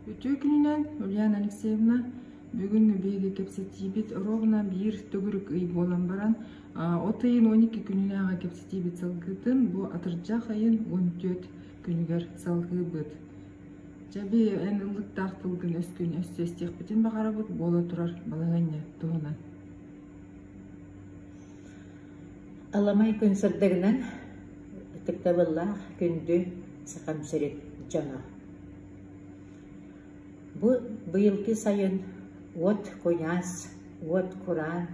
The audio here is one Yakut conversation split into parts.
Үтүө күнүнэн, Ульяна Алексеевна. Бүгүн биһиги кэпсэтиибит ровно биир төгүрүк ый буолан баран, от ыйын 12 күнүнээҕи кэпсэтиибит салгыытын бу атырдьах ыйын 14 күнүгэр салгыыбыт. Дьэ, би эн ыллыктаах тылгын өскүн өссө истиэхпитин баҕарабыт буола турар балаһыанньа туһунан. Аламай күн сырдыгынан ытыктабыллаах күндү Сахам сирин дьоно! Бу быйылгы сайын уот куйаас, уот кураан,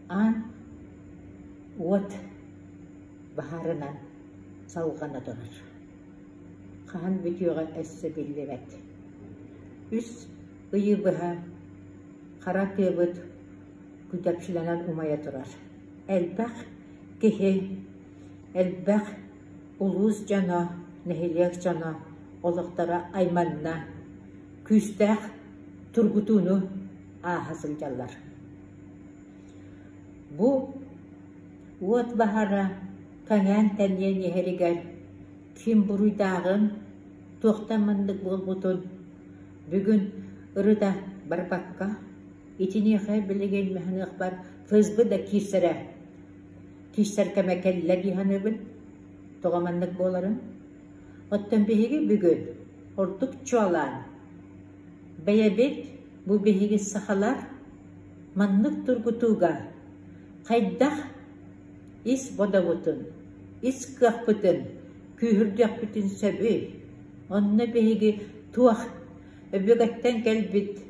аан уот баһаарынан салҕана турар. Хаһан бүтүөҕэ өссө биллибэт. Үс ыйы быһа хара тыабыт күдэпчилэнэн умайа турар. Элбэх киһи, элбэх улуус дьоно, нэһилиэк дьоно олохторо айманна, күүстээх тургутууну ааһа сылдьаллар. Бу уот баһара кэҥээн тэнийэн иһэригэр ким буруйдааҕын, туохтан маннык буолбутун бүгүн ырыта барбакка, итиниэхэ билигин мөһыныахпар ФСБ да киирсэрэ киирсэр кэмэ кэллэ дии саныыбын. Тоҕо маннык буоларын? Оттон биһиги бүгүн ордук чуолаан бэйэбит бу биһиги сахалар маннык тургутууга хайдах ис бодобутун, ис кыахпытын күүһүрдүөхпүтүн сөбүй? Онно биһиги туох өбүгэттэн кэлбит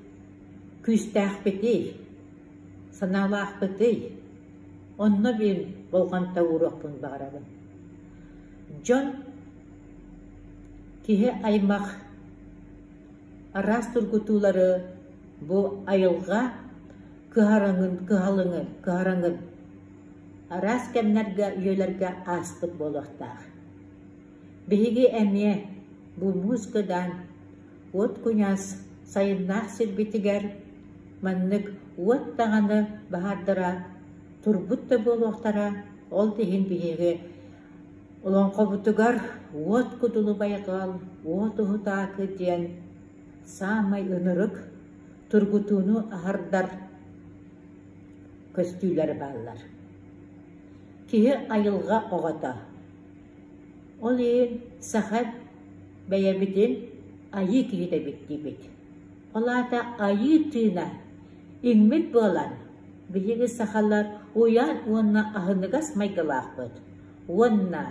күүстээхпитий, санаалаахпытый? Онно биир болҕомто ууруохпун баҕарабын. Дьон, киһи аймах араас тургутуулары бу айылҕа кыһараҥын, кыһалыҥын, кыһараҥын араас кэмнэргэ, үйэлэргэ ааспыт буолуохтаах. Биһиги эмиэ бу муус кыдаан, уот куйаас сайыннаах сирбитигэр маннык уот даҕаны баһаардара турбут да буолуохтара, ол да иһин биһиги олоҥхобутугар уот кудулу байҕал, уот уһутаакы диэн саамай ынырык тургутууну аһардар көстүүлэр бааллар. Киһи айылҕа оҕото. Ол иһин саха бэйэбитин айыы киһитэбит диибит. Ол аата айыы тыына иҥмит буолан, биһиги сахалар уйан уонна аһыныгас майгылаахпыт уонна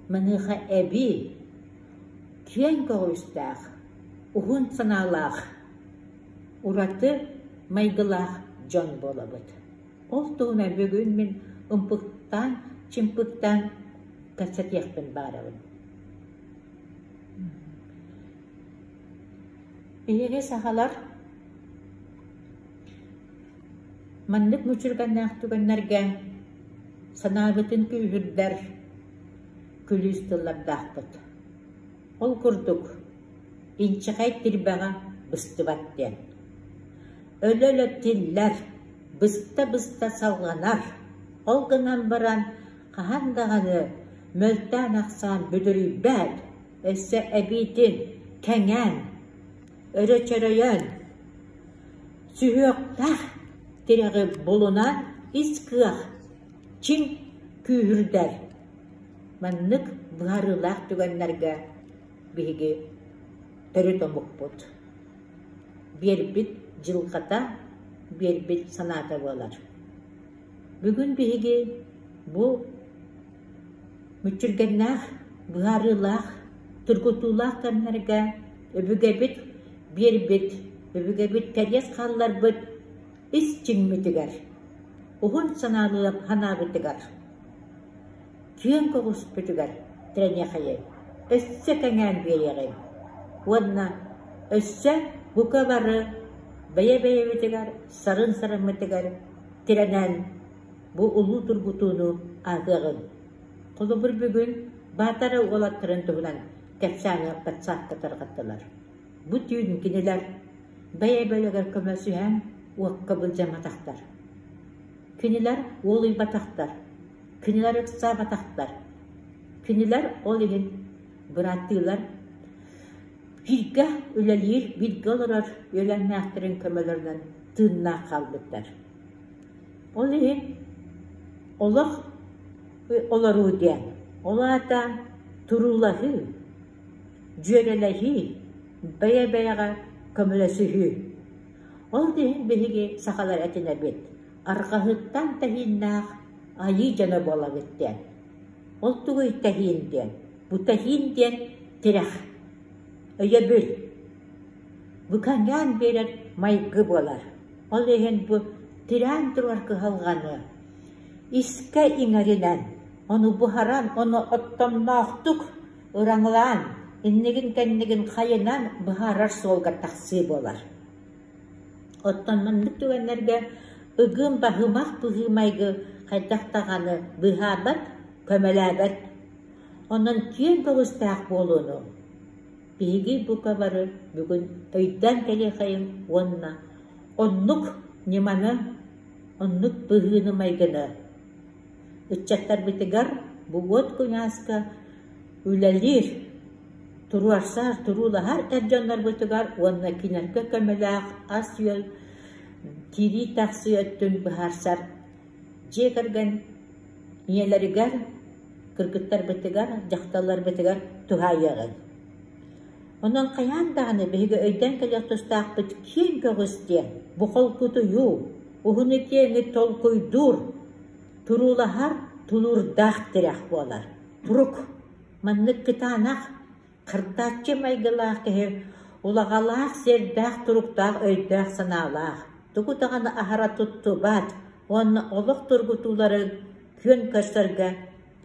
маныаха эбии киэҥ көҕүстээх, уһун санаалаах, ураты майгылаах дьон буолабыт. Ол туһунан бүгүн мин ымпыктаан, чымпыктаан кэпсэтиэхпин баарабын. Биһиги сахалар маннык мүчүргэннээх түгэннэргэ санаабытын күүһүрдэр күлүүс тыллардаахпыт. Ол курдук, инчэҕэй тирбэҕэ быстыбат диэн. Өлө-өлө тиллэр, быста-быста салҕанар. Ол гынан баран хаһан даҕаны мөлтөөн-ахсаан бүдүрүйбэт, өссө эбиитин кэҥээн, өрө чөрөйөн, сүһүөхтээх тирэҕи булунан ис кыах чиҥ күүһүрдэр. Маннык быһаарыылаах түгэннэргэ биһиги төрүт омукпут биэрбит дьылҕата, биэрбит санаата буолар. Бүгүн биһиги бу мүччүргэннээх, быһаарыылаах, тургутуулаах кэмнэргэ өбүгэбит биэрбит, өбүгэбит кэриэс хаалларбыт ис чиҥмитигэр, уһун санаабытыгар Киэҥ көҕүспүтүгэр тирэниэхэйиҥ, өссө кэҥээн биэриэҕиҥ уонна өссө бука бары бэйэ-бэйэбитигэр сарын-сарыммытыгар тирэнэн бу улуу тургутууну ааһыаҕыҥ. Холобур, бүгүн Баатара уолаттарын туһунан кэпсээни ватсапка тарҕаттылар. Бу түүн кинилэр бэйэ-бэйэлэригэр көмөсүһэн уокка былдьамматахтар. Кинилэр уолуйбатахтар, кинилэр ыксаабатахтар. Кинилэр ол иһин бырааттыылар. Бииргэ үлэлиир, бииргэ олорор үөлээннээхтэрин көмөлөрүнэн тыыннаах хаалбыттар. Ол иһин олох олоруу диэн, ол аата туруулаһыы, дьүөрэлэһии, бэйэ-бэйэҕэ көмөлөсүһүү. Ол да иһин биһиги сахалар этинэбит, арҕаһыттан тэһииннээх айыы дьоно буолабыт диэн. Ол тугуй тэһиин диэн? Бу тэһиин диэн тирэх, өйөбүл. Бу кэҥээн биэрэр майгы буолар. Ол иһин бу тирээн турар кыһалҕаны искэ иҥэринэн, ону буһаран, ону оттомноохтук ыраҥалаан, иннигин-кэннигин хайынан быһаарар суолга тахсыы буолар. Оттон маннык түгэннэргэ ыгым баһымах быһыы-майгы хайдах даҕаны быыһаабат, көмөлөөбөт. Онон киэҥ көҕүстээх буолууну биһиги бука бары бүгүн өйдөөн кэлиэхэйиҥ уонна оннук ньыманы, оннук быһыыны-майгыны ыччаттарбытыгар бу уот куйааска үлэлиир, туруорсар, туруулаһар эр дьоннорбутугар уонна кинилэргэ көмөлөөх ас-үөл киирии-тахсыы өттүн быһаарсар дьиэ кэргэн ийэлэригэр, кыргыттарбытыгар, дьахталларбытыгар туһаайыаҕыҥ. Онон хайаан даҕаны биһиги өйдөөн кэлиэх тустаахпыт киэҥ көҕүс диэн бу холкутуйуу, уһуну-киэҥи толкуйдуур, туруулаһар тулуурдаах тирэх буолар. Турук маннык кытаанах, хардааччы майгылаах киһи улаҕалаах, сиэрдээх туруктаах өйдөөх-санаалаах, тугу даҕаны аһара туттубат уонна олох тургутууларын күөн көрсөргө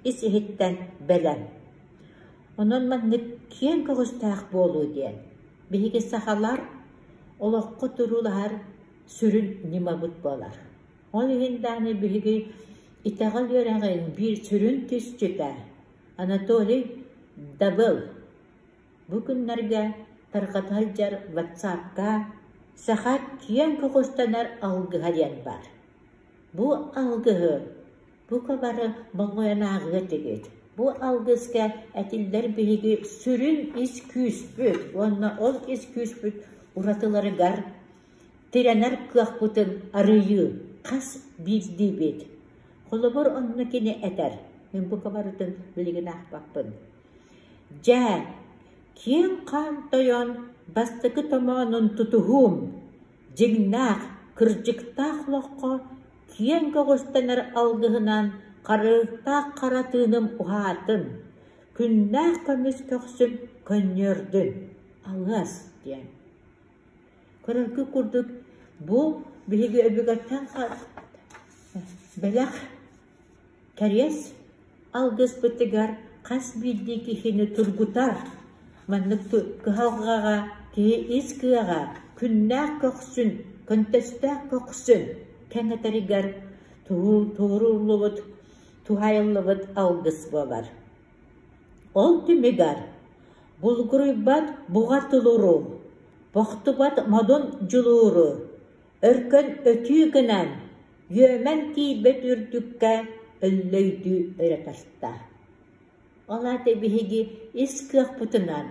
ис-иһиттэн бэлэм. Онон маннык киэҥ көҕүстээх буолуу диэн биһиги сахалар олоххо туруулаһар сүрүн ньымабыт буолар. Ол иһин даҕаны биһиги итэҕэл үөрэҕин биир сүрүн түсчүтэ Анатолий Дабыл бу күннэргэ тарҕата сылдьар ватсапка «Саха киэҥ көҕүстэнэр алгыһа» диэн баар. Бу алгыһы бука бары болҕойон ааҕыа этигит. Бу алгыска этиллэр биһиги сүрүн ис күүспүт уонна ол ис күүспүт уратыларыгар тирэнэр кыахпытын арыйыы хас биирдиибит. Холобур, онно кини этэр, мин бука барытын билигин аахпаппын. Дьэ, киэҥ хаан тойон бастакы томоонун тутуһуум, дьиҥнээх, кырдьыктаах олоххо киэҥ көҕүстэнэр алгыһынан харыһыктаах хара тыыным уһаатын, күннээх көмүс көхсүм көнньүөрдүн, алыас диэн. Көрөргүт курдук, бу биһиги өбүгэттэн бэлэх кэриэс алгыспытыгар хас биирдии киһини тургутар, маннык кыһалҕаҕа киһи ис кыаҕа күннээх көхсүн, көнтөстөөх көхсүн кэҥэтэригэр туһуруллубут, туһаайыллыбыт алгыс буолар. Ол түмүгэр булгуруйбат буҕа тулуру, бохтубат модун дьулууру, өркөн өтүү гынан, үөмэн тиийбэт үрдүккэ өллөйдүү өрө тарта. Ол аата биһиги ис кыахпытынан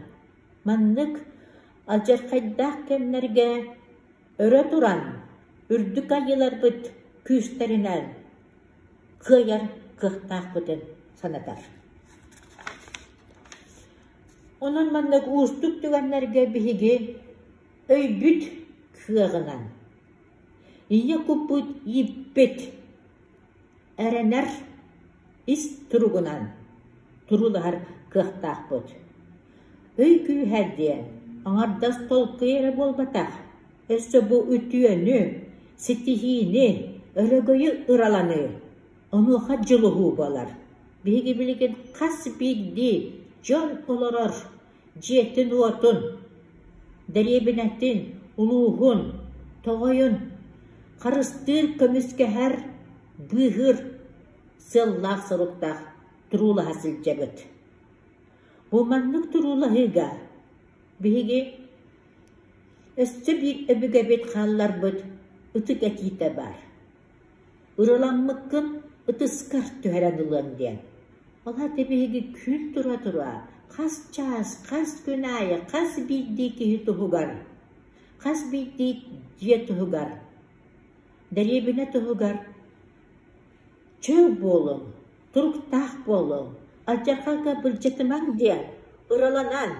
маннык алдьархайдаах кэмнэргэ өрө туран, үрдүк айыыларбыт күүстэринэн кыайар кыахтаахпытын санатар. Онон маннык уустук түгэннэргэ биһиги өйбүт кыаҕынан, ийэ куппут ииппит, эрэнэр ис туругунан туруулаһар кыахтаахпыт. Өй күүһэ диэн аҥардас толкуй эрэ буолбатах, өссө бу үтүөнү, ситиһиини, өрөгөйү ыраланыы, онуоха дьулуһуу буолар. Биһиги билигин хас биирдии дьон олорор дьиэтин-уотун, дэриэбинэтин, улууһун, тоҕойун харыстыыр, көмүскэһэр, быыһыыр сыаллаах-соруктаах туруулаһа сылдьабыт. Бу маннык туруулаһыыга биһиги өссө биир өбүгэбит хаалларбыт ытык этиитэ баар. Ырыламмыккын ытыскар түһэрэн ылыаҥ диэн. Ол аата биһиги күн тура-тура Хас чаас, хас күн аайы, хас биирдии киһи туһугар, хас биирдии дьиэ туһугар, дэриэбинэ туһугар чөл буолуҥ, туруктаах буолуҥ, алдьархайга былдьатымаҥ диэн ыраланан,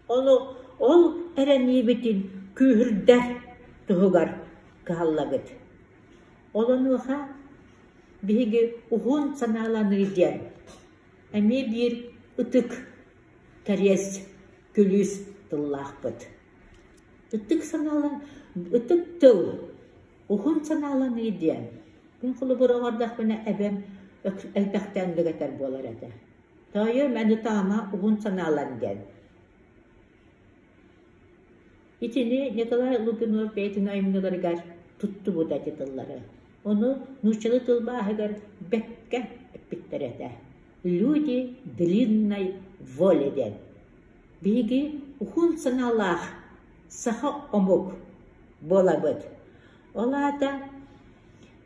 ону ол эрэниибитин күүһүрдэр туһугар кыһаллабыт. Ол онуоха биһиги уһун санааланыы диэн эмиэ биир ытык кэриэс күлүүс тыллаахпыт. Ытык санаалан ытык тыл уһун санааланыы диэн мин холобур оҥордохпуна эбэм элбэхтэ оннук этэр буолар этэ. Тоойуом эн ытаама уһун санаалан диэн. Итини Николай Лугинов бэйэтин айымньыларыгар туттубута ити тыллары. Ону нууччалыы тылбааһыгар бэккэ эппиттэр этэ. «Люди длинной воли» диэн. Биһиги уһун санаалаах саха омук буолабыт. Ол аата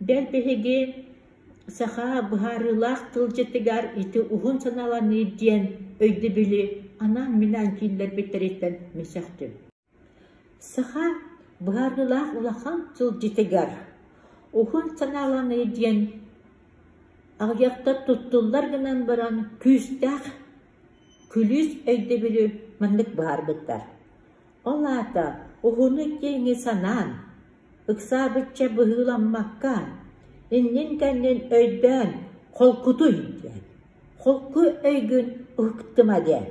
бэл биһиги Саха быһаарыылаах тылдьытыгар ити уһун санааланыы диэн өйдөбүлү анаан-минээн киллэрбиттэриттэн мин сөхтүм. Саха быһаарыылаах улахан тылдьытыгар уһун санааланыы диэн аҕыйахта туттуллар гынан баран күүстээх күлүүс өйдөбүлү маннык быһаарбыттар. Ол аата уһуну-киэҥи санаан, ыксаабычча быһыыламмакка, иннин-кэннин өйдөөн холкутуй диэн, холку өйгүн уһуктума диэн.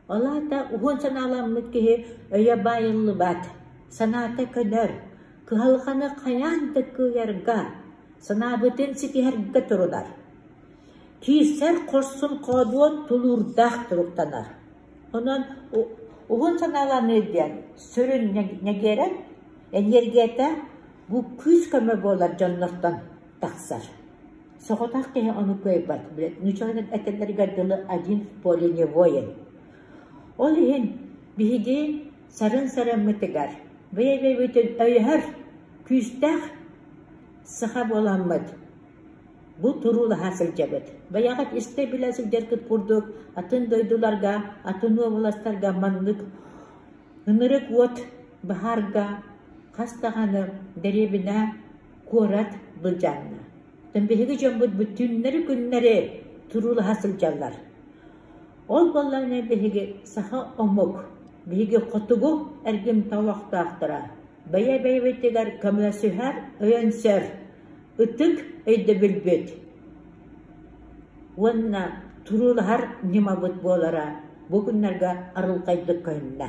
Ол аата уһун санааламмыт киһи өйө баайыллыбат, санаата көнөр, кыһалҕаны хайаан да кыайарга, санаабытын ситиһэргэ турунар. Киирсэр хорсун хоодуот тулуурдаах туруктанар. Онон уһун санааланыы диэн сүрүн нэгиэрэн эниэргийэтэ бу күүс-көмө буолар дьоннортон тахсар. Соҕотох киһи ону кыайбат. Нууччаларынан этэллэригэр дылы один в поле не воин. Ол иһин биһиги сарын сарыммытыгар бэйэ-бэйэбитин өйөһөр күүстээх саха буоламмыт Бу туруулаһа сылдьабыт. Бэйэҕит истэ-билэ сылдьаргыт курдук, атын дойдуларга, атын уобаластарга маннык ынырык уот баһаарга хас даҕаны дэриэбинэ, куорат былдьаанна. Оттон биһиги дьоммут бүтүннэри-күннэри туруулаһа сылдьаллар. Ол буоллаҕына биһиги саха омук, биһиги хотугу эргимтэ олохтоохторо бэйэ-бэйэбитигэр көмөлөсүһэр, өйөнсөр ытык өйдөбүлбүт уонна туруулаһар ньымабыт буолара бу күннэргэ арылхайдык көһүннэ.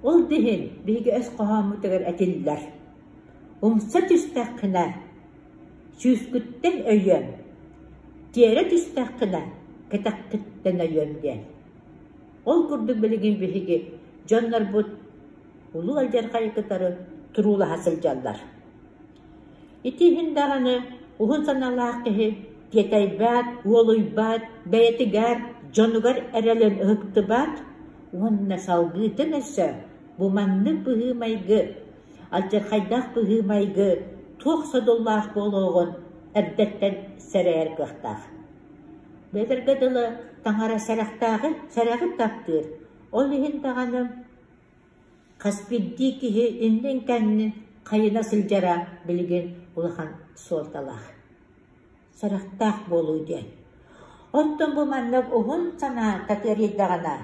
Ол да иһин биһиги өс хоһооммутугар этиллэр: «Умса түстэххинэ, сүүскүттэн өйүөм, тиэрэ түстэххинэ, кэтэххиттэн өйүөм» диэн. Ол курдук билигин биһиги дьоннорбут улуу алдьархайы кытары туруулаһа сылдьаллар. Ити иһин даҕаны уһун санаалаах киһи тиэтэйбэт, уолуйбат, бэйэтигэр, дьонугар эрэлин ыһыктыбат уонна салгыытын өссө бу маннык быһыы-майгы, алдьархайдаах быһыы-майгы туох содуллаах буолуоҕун эрдэттэн сэрэйэр кыахтаах. Бэдэргэ дылы таҥара сэрэхтээҕи сэрэҕи таптыыр, ол иһин даҕаны Хас биирдии киһи иннин-кэннин хайына сылдьара билигин улахан суолталаах. Сэрэхтээх буолуу диэн. Оттон бу маннык уһун санаа татыарыйдаҕына,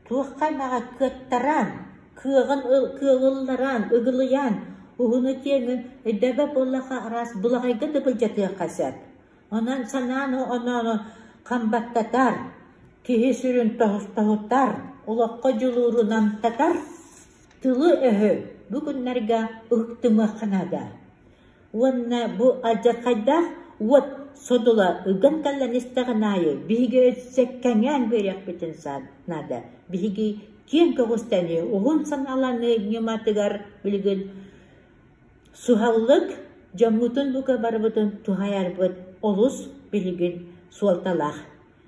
туохха эмэҕэ кыаттаран, кыаҕын кыаҕылларан, ыгылыйан, уһуну-киэҥи өйдөөбөт буоллахха араас былаҕайга да былдьатыахха сөп. Онон санааны оноону хам баттатар, киһи сүрүн тоһуттар, олоххо дьулууру намтатар тылы-өһү бу күннэргэ ыһыктымыахха наада. Уонна бу алдьархайдаах уот содула ыган кэлэн истэҕин аайы биһиги өссө кэҥээн биэриэхпитин наада. Биһиги киэҥ көҕүстэнии, уһун санааланыы ньыматыгар билигин Суһаллык дьоммутун бука барыбытын туһайарбыт олус билигин суолталаах.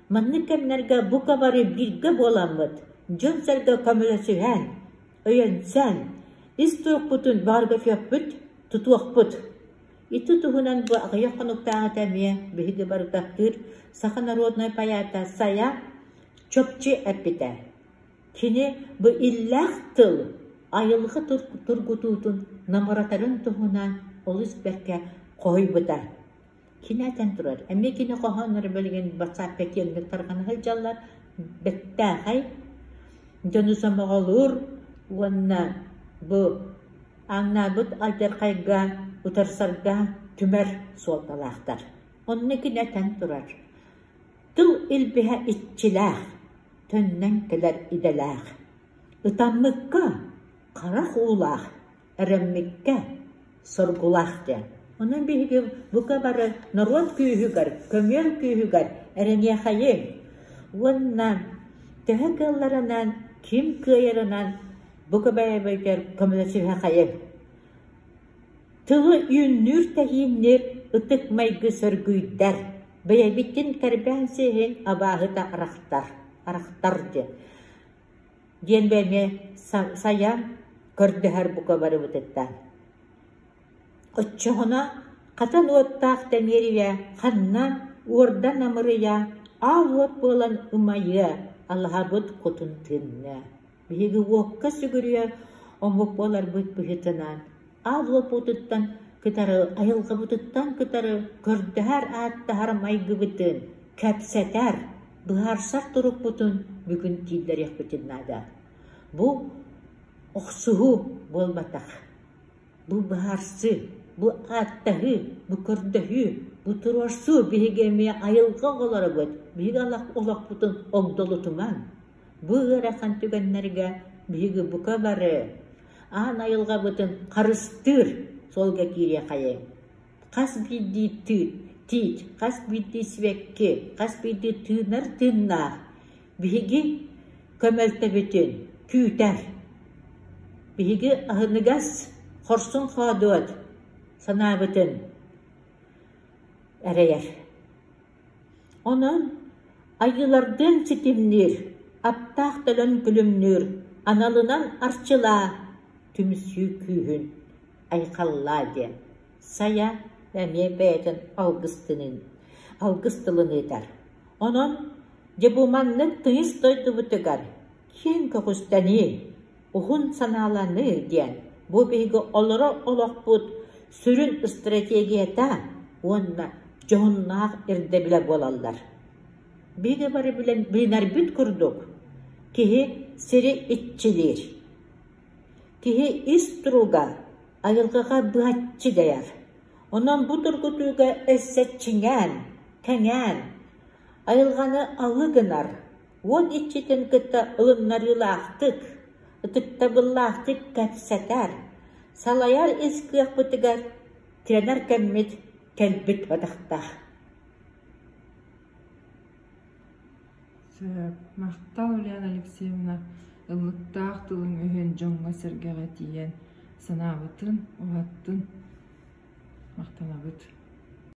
Маннык кэмнэргэ бука бары бииргэ буоламмыт, дьон-сэргэ көмөлөсүһэн, өйөнсөн, ис турукпутун бөҕөргөтүөхпүт, тутуохпут. Ити туһунан бу аҕыйах хонуктааҕыта эмиэ биһиги бары таптыыр саха народнай поэта Сайа. чопчу эппитэ. Кини бу иллээх тыл айылҕа тургутуутун намыратарын туһунан олус бэркэ хоһуйбута. Кини этэн турар, эмиэ кини хоһоонноро билигин WhatsApp-ка киэҥник тарҕана сылдьаллар, бэртээхэй дьону сомоҕолуур уонна бу ааҥнаабыт алдьархайга утарсарга түмэр суолталаахтар. Онно кини этэн турар, тыл илбиһэ иччилээх, төннөн кэлэр идэлээх, ытаммыкка харах уулаах, эрэммиккэ соргулаах диэн. Онон биһиги бука бары норуот күүһүгэр, көмүөл күүһүгэр эрэниэхэйиҥ уонна төһө кыалларынан, ким кыайарынан бука бэйэбитигэр көмөлөсүһэхэйиҥ. Тылы үүннүүр-тэһиинниир ытык майгы сөргүйдэр, бэйэбитин кэрбээн сиэһин абааһыта арахтар, арахтар диэн. Диэн бэйэми сайа көрдөһөр бука барыбытыттан. Оччоҕуна хатан уоттаах Тэмиэрийэ ханна уордан амырыйа, аал уот буолан умайыа, алаһабыт кутун тыынныа. Биһиги уокка сүгүрүйэ омук буоларбыт быһыытынан аал уоппутуттан кытары, айылҕабытыттан кытары көрдөһөр ааттаһар майгыбытын кэпсэтэр, быһаарсар турукпутун бүгүн киллэриэхпитин наада. Бу охсуһуу буолбатах. Бу быһаарсыы, бу ааттаһыы, бу көрдөһүү, бу туруорсуу биһиги эмиэ айылҕа оҕолоробут, биһиги олохпутун огдолутумаҥ. Бу ыарахан түгэннэргэ биһиги бука бары аан айылҕабытын харыстыыр суолга киириэхэйиҥ. Хас биирдии тиит, хас биирдии сибэкки, хас биирдии тыынар тыыннаах биһиги көмөлтөбүтүн күүтэр. Биһиги аһыныгас, хорсун хоодуот санаабытын эрэйэр. Онон айыылардыын ситимниир, аптаах төлөн күлүмнүүр аналынан арчылаа, түмсүү күүһүн айхаллаа диэн Сайа эмиэ бэйэтин алгыс алгыс тылын ыытар. Онон дьэ бу маннык тыйыс дойдубутугар киэҥ көҕүстэнии, уһун санааланыы диэн бу биһиги олорор олохпут сүрүн стратегията уонна дьоһуннаах ирдэбилэ буолаллар. Биһиги бары билэн билинэрбит курдук, киһи сири иччилиир. Киһи ис туруга айылҕаҕа быһаччы дьайар. Онон бу тургутууга өссө чиҥээн, кэҥээн, айылҕаны алы гынар, уот иччитин кытта ылыннарыылаахтык, ытыктабыллаахтык кэпсэтэр, салайар ис кыахпытыгар тирэнэр кэммит кэлбит бадахтаах. Сөп. Махтал, Ульяна Алексеевна, ыллыктаах тылыҥ өһүн дьоҥҥо-сэргэҕэ тиийэн санаабытын уһаттын. Махтанабыт.